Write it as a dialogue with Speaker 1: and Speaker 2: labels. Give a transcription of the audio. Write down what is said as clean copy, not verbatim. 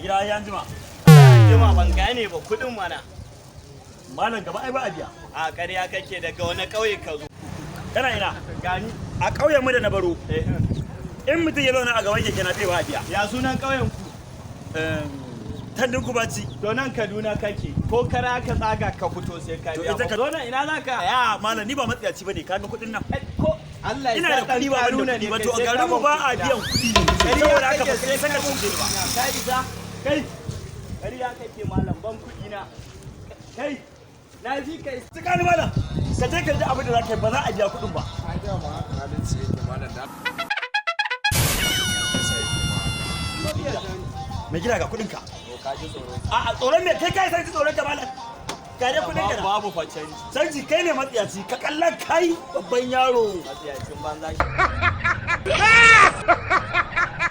Speaker 1: Gida ya jima.
Speaker 2: Jima ban gane ba, kuɗin mana.
Speaker 1: Malam, gaba ai ba a biya.
Speaker 2: A ƙarya kake, daga wani ƙauye ka zo?
Speaker 1: Kana ina?
Speaker 2: Gani.
Speaker 1: A ƙauyen mu da na baro, in mutum ya zauna a gaban keke na ba a biya.
Speaker 2: Ya sunan ƙauyen ku?
Speaker 1: Tandin Kubaci.
Speaker 2: To nan Kaduna kake, ko kara ka tsaga ka fito sai ka
Speaker 1: To
Speaker 2: biya.
Speaker 1: ita ka-
Speaker 2: Zo nan, ina za ka?
Speaker 1: Ya malam, ni ba matsiyaci bane, kaga kuɗin nan.
Speaker 2: Ko Allah ya
Speaker 1: Ina
Speaker 2: sa
Speaker 1: da kuɗi ba ban da
Speaker 2: Haruna
Speaker 1: kuɗi ba,
Speaker 2: ne
Speaker 1: to a
Speaker 2: kai, sai
Speaker 1: garin
Speaker 2: ka
Speaker 1: mu
Speaker 2: ban
Speaker 1: ba a
Speaker 2: kuɗi na.
Speaker 1: biyan kuɗi.
Speaker 2: Ƙarya
Speaker 1: Saboda haka
Speaker 2: kake,
Speaker 1: ba
Speaker 2: sai
Speaker 1: kai saka
Speaker 2: ka ban
Speaker 1: cuce ni ba.
Speaker 2: kuɗi na. Ka isa kai, ƙarya kake malam, ban kuɗi na. Kai, na fi ka isa.
Speaker 1: Tsakani malam, ka je ka ji abin da za ka yi, ba za a biya kuɗin ba.
Speaker 3: Ai dama haka halin su yake malam, da sai yake ma haka.
Speaker 1: Mai gida, ga kuɗin ka.
Speaker 2: To ka ji tsoro.
Speaker 1: A tsoron me? Kai kai sai ji tsoron ka malam. Ga dai kuɗin ka na.
Speaker 2: Babu fa canji.
Speaker 1: Canji, kai ne matsiyaci, ka kallon kai babban yaro.
Speaker 2: Matsiyacin banza.